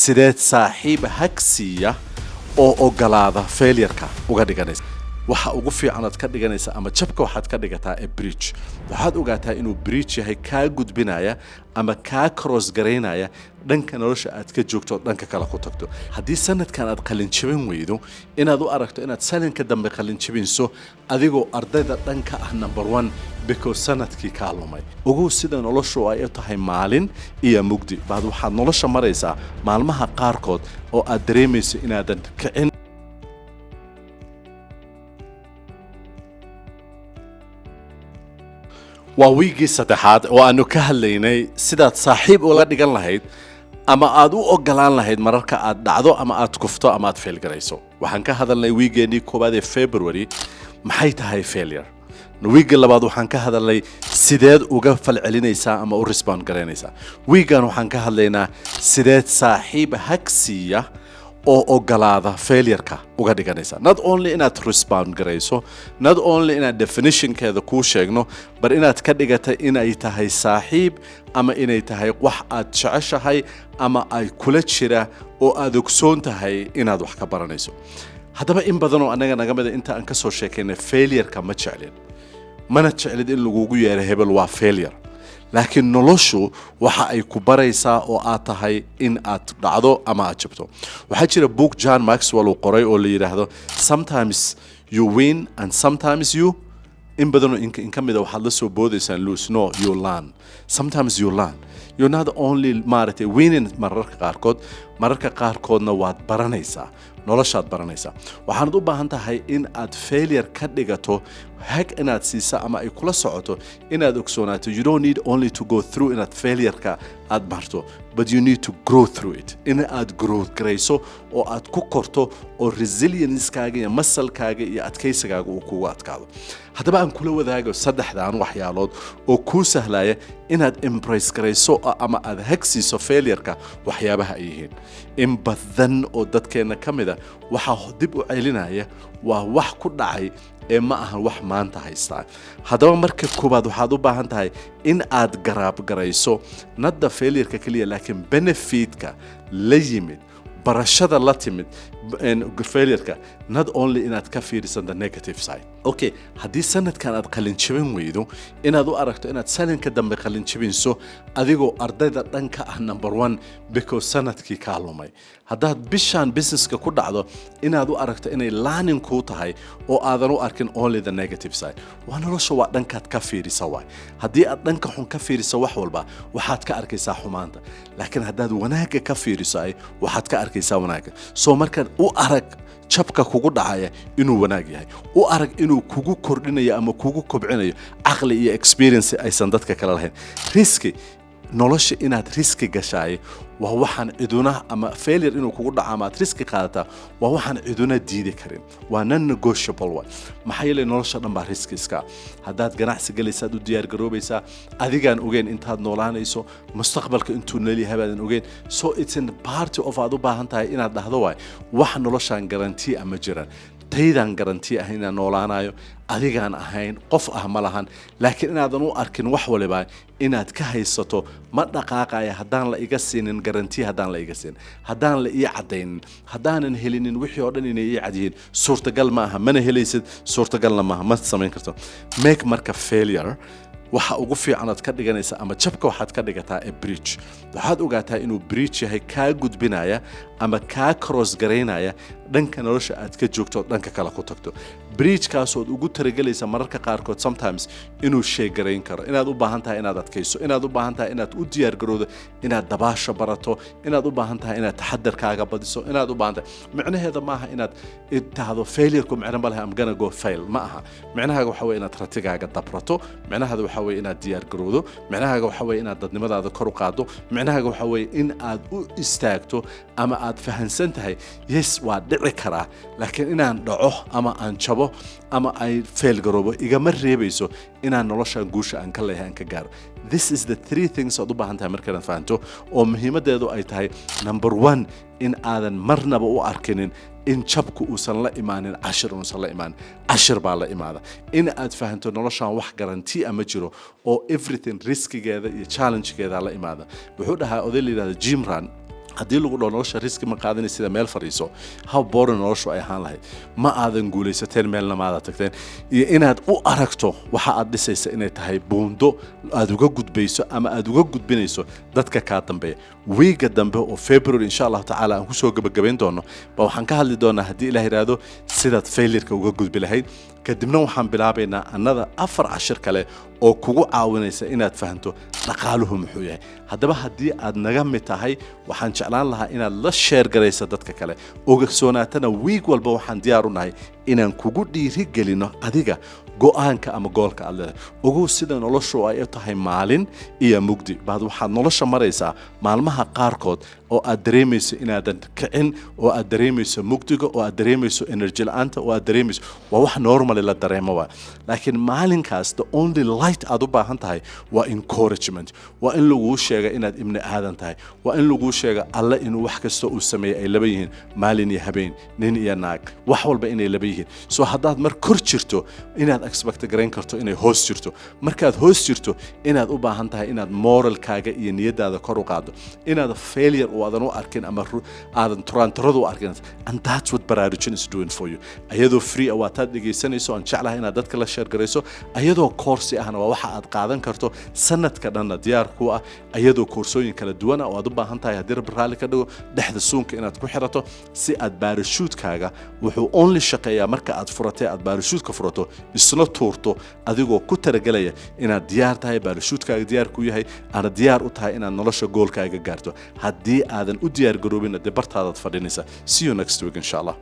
Sideed saaxiib hagsiiya oo ogolaada failureka uga dhiganaysa? Waxa ugu fiican aad ka dhiganaysa ama jabka waxaad ka dhigataa a bridge. Waxaad ogaataa inuu bridge yahay kaa gudbinaya ama kaa cross garaynaya dhanka nolosha aad ka joogto oo dhanka kale ku tagto. Haddii sanadkan aad qalinjabin weydo, inaad u aragto inaad sanadka dambe qalinjabinso adigoo ardayda dhanka ah number one, because sanadkii kaa lumay. Ogow, sida noloshu ay u tahay maalin iyo mugdi baad waxaad nolosha maraysaa maalmaha qaarkood oo aad dareemayso inaadan kicin. Waa wiigii saddexaad oo aanu ka hadlaynay sidaad saaxiib ula dhigan lahayd ama aad u ogolaan lahayd mararka aad dhacdo ama aad kufto ama aad fail garayso. Waxaan ka hadalnay wiigeennii koowaad ee February maxay tahay failure. Wiigga labaad waxaan ka hadalnay sideed uga falcelinaysaa ama u respond garaynaysaa. Wiiggan waxaan ka hadlaynaa sideed saaxiib hagsiiya oo ogolaada failureka uga dhiganaysa. Not only inaad respond garayso, not only inaad definitionkeeda kuu sheegno, but inaad ka dhigata inay tahay saaxiib ama inay tahay wax aad jeceshahay ama ay kula jira oo aad ogsoon tahay inaad wax ka baranayso. Haddaba, in badan oo annaga naga mida inta aan ka soo sheekaynay failureka ma jeclin, mana jeclid in lagugu yeero hebel waa failure, laakiin noloshu waxa ay ku baraysaa oo aad tahay in aad dhacdo ama aad jabto. Waxaa jira book John Maxwell uu qoray oo la yidhaahdo "Sometimes You Win and Sometimes You". In badanoo in ka mida waxaad la soo boodaysaan lose. No, you learn. Sometimes you learn. You're not only, maaragtay, winning mararka qaarkood, mararka qaarkoodna waad baranaysaa, noloshaad baranaysaa. Waxaanad u baahan tahay in aad failure ka dhigato hag inaad siisa ama ay kula socoto, inaad ogsoonaato you don't need only to go through, inaad failureka aad marto, but you need to grow through it, in aad growth garayso oo aad ku korto oo resilience-kaaga iyo masalkaaga iyo adkaysigaaga uu kugu adkaado. Haddaba, aan kula wadaago saddexdan waxyaalood oo kuu sahlaya inaad embrace garayso ama aad hagsiiso failureka. Waxyaabaha ay yihiin, in badan oo dadkeenna ka mid a waxaa dib u celinaya waa wax ku dhacay ee ma ahan wax maanta haystaa. Haddaba, marka koowaad waxaad u baahan tahay in aad garaab garayso nadda failureka keliya, laakiin benefitka la yimid, barashada la timid failureka, not only inaad ka fiirisan the negative side. Okay, haddii sanadkan aad qalinjabin weydo, inaad u aragto inaad sanadka dambe qalinjabinso adigoo ardayda dhanka ah number one, because sanadkii kaa lumay. Haddaad bishaan businesska ku dhacdo, inaad u aragto inay learning kuu tahay oo aadan u arkin only the negative side. Waa nolosha, waa dhankaad ka fiirisa waay. Haddii aad dhanka xun ka fiiriso wax walba, waxaad ka arkaysaa xumaanta, laakiin haddaad wanaagga ka fiiriso ay waxaad ka arkaysaa wanaagga. So markaad u arag jabka kugu dhacaya inuu wanaag yahay, u arag inuu kugu kordhinayo ama kugu kobcinayo caqli iyo experience aysan dadka kale lahayn. Risk, nolosha inaad risk gashaay waa waxaan ciduna, ama failure inuu kugu dhaco ama aad risk qaadataa waa waxaan ciduna diidi karin, waa non negotiable way. Maxaa yeelay, nolosha dhan baa risk iska. Haddaad ganacsi galaysaad u diyaar garoobaysaa adigaan ogeyn intaad noolaanayso, mustaqbalka intuu nool yahay baadan ogeyn. So it's in part of aad u baahan tahay inaad dhahdo waay wax noloshaan guarantee ama jiraan, taydaan guarantee ah inaan noolaanayo, adigaan ahayn qof ah ma lahan, laakiin inaadan u arkin wax waliba inaad ka haysato ma dhaqaaqaya haddaan la iga siinin guarantee, haddaan la iga siinin, haddaan la ii caddaynin, haddaanan helinin wixii oo dhan inay ii cad yihiin, suurtagal ma aha. Mana helaysid, suurtagalna maaha, ma samayn karto. Make marka failure waxa ugu fiican aad ka dhiganaysa ama jabka waxaad ka dhigataa a bridge. Waxaad ogaataa inuu bridge yahay kaa gudbinaya ama kaa cross garaynaya dhanka nolosha aad ka joogto oo dhanka kale ku tagto. Bridgekaasood ugu talagelaysa mararka qaarkood sometimes inuu sheegarayn karo, inaad u baahan tahay inaad adkayso, inaad u baahan tahay inaad u diyaargarowdo, inaad dabaasha barato, inaad u baahan tahay inaad taxadarkaaga badiso, inaad u baahan tahay. Micnaheeda maaha inaad tahdo failureku micno ma lehe, I'm gonna go fail. Ma aha. Micnahaaga waxa weye inaad ratigaaga dabrato, micnahaada waxa weye inaad diyaargarowdo, micnahaaga waxa weye inaad dadnimadaada kor u qaaddo, micnahaaga waxa weye in aad u istaagto ama aad fahansan tahay, yes, waa dhici karaa, laakiin inaan dhaco ama aan jabo ama ay fail garoobo igama reebayso inaan noloshan guusha aan ka leeyahay aan ka gaaro. This is the three things aad u baahan tahay markaad fahanto, oo muhiimadeedu ay tahay number one, in aadan marnaba u arkinin in jabku uusan la imaanin cashir, uusan la imaanin cashir baa la imaada, in aad fahanto noloshan wax guarantee ama jiro oo everything riskigeeda iyo challengegeeda la imaada. Wuxuu dhahaa oday la yidhahda Jim Rohn. Haddii lagu dhaho nolosha risk ma qaadanay, sida meel fadhiiso, how boring noloshu ay ahaan lahayd. Ma aadan guulaysateen, meelna ma aadan tagteen. Iyo inaad u aragto waxa aad dhisaysa inay tahay buundo aad uga gudbayso ama aad uga gudbinayso dadka kaa dambeeya. Wiiga dambe oo February, insha Allahu tacaala, aan kusoo gabagabayn doono ba waxaan ka hadli doonaa, haddii Ilaah yidhaahdo, sidaad failureka uga gudbi lahayd. Kadibna waxaan bilaabaynaa annada afar cashir kale oo kugu caawinaysa inaad fahanto dhaqaaluhu muxuu yahay. Haddaba haddii aad naga mid tahay, waxaan jeclaan lahaa inaad la share garaysa dadka kale, ogsoonaatana wiig walba waxaan diyaar u nahay inaan kugu dhiiri gelino adiga go'aanka ama goalka aad leedahay. Ogow, sida noloshu ay u tahay maalin iyo mugdi baad waxaad nolosha maraysaa maalmaha qaarkood oo aad dareemayso inaadan kicin, oo aad dareemayso mugdiga, oo aad dareemayso energy la'aanta, oo aad dareemayso. Waa wax normally la dareemo waa, laakiin maalinkaas the only light aad u baahan tahay waa encouragement. Waa in laguu sheega inaad ibni aadan tahay. Waa in laguu sheega Alle inuu wax kasta uu sameeyey ay laba yihiin, maalin iyo habeen, nin iyo naag, wax walba inay laba yihiin. So haddaad mar kor jirto, inaad expect garayn karto inay hoos jirto. Markaad hoos jirto, inaad u baahan tahay inaad moralkaaga iyo niyadaada kor u qaado, inaad failure u aadan u arkin ama aadan turaanturada u arkin. And that's what Baraarujin is doing for you. Ayadoo free ah waa taad dhegaysanayso, aan jeclahay inaad dadka la share garayso. Ayadoo course ahna waa waxa aad qaadan karto sanadka dhanna diyaar ku ah, ayadoo koorsooyin kala duwan ah oo aad u baahan tahay, haddii Rabbi raalli ka dhigo, dhexda suunka inaad ku xirato si aad parachutekaaga. Wuxuu only shaqeeyaa marka aad furatay, aad parachuteka furato, isna tuurto, adigoo ku talagelaya inaad diyaar tahay, parachutekaaga diyaar ku yahay, aana diyaar u tahay inaad nolosha goalkaaga gaarto. Haddii aadan u diyaar garoobin, dee bartaadaad fadhinaysa. See you next week, insha Allah.